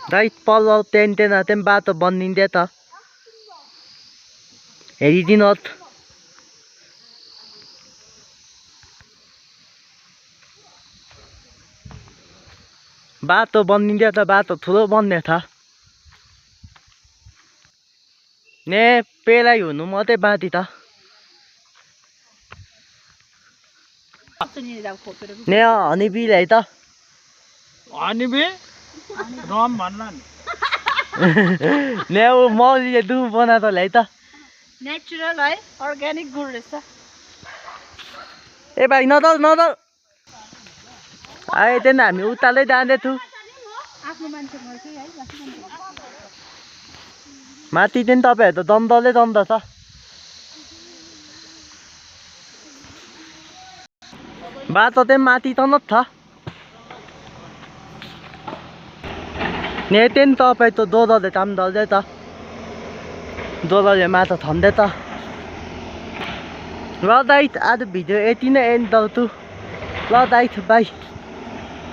दाइ पल्लो टेन्टेन त्यहाँ बाटो बनिँदै त हेरिदिनुहोस् बाटो बनिँदै त बाटो ठुलो बन्ने छ ने पेलाइ हुनु मात्रै बाँकी त ने हनीबीलाई त हनीबी रम भन्ला नि ने मौलीले दुध बनाएर ल्याइ त नेचुरल है अर्ग्यानिक गुड रहेछ ए भाइ नदल नदल आए त्यहाँ हामी उतालै जाँदैछु आफ्नो मान्छे मर्छ है माथि चाहिँ तपाईँहरू त दन्दलै दन्द छ बाटो चाहिँ माथि त न छ ने त्यहाँ तपाईँ त दोधले काम दल्दै त दोधले माछा छन्दै त ल दाइ आज भिडियो यति नै एन्ड गर्छु ल दाइ बाई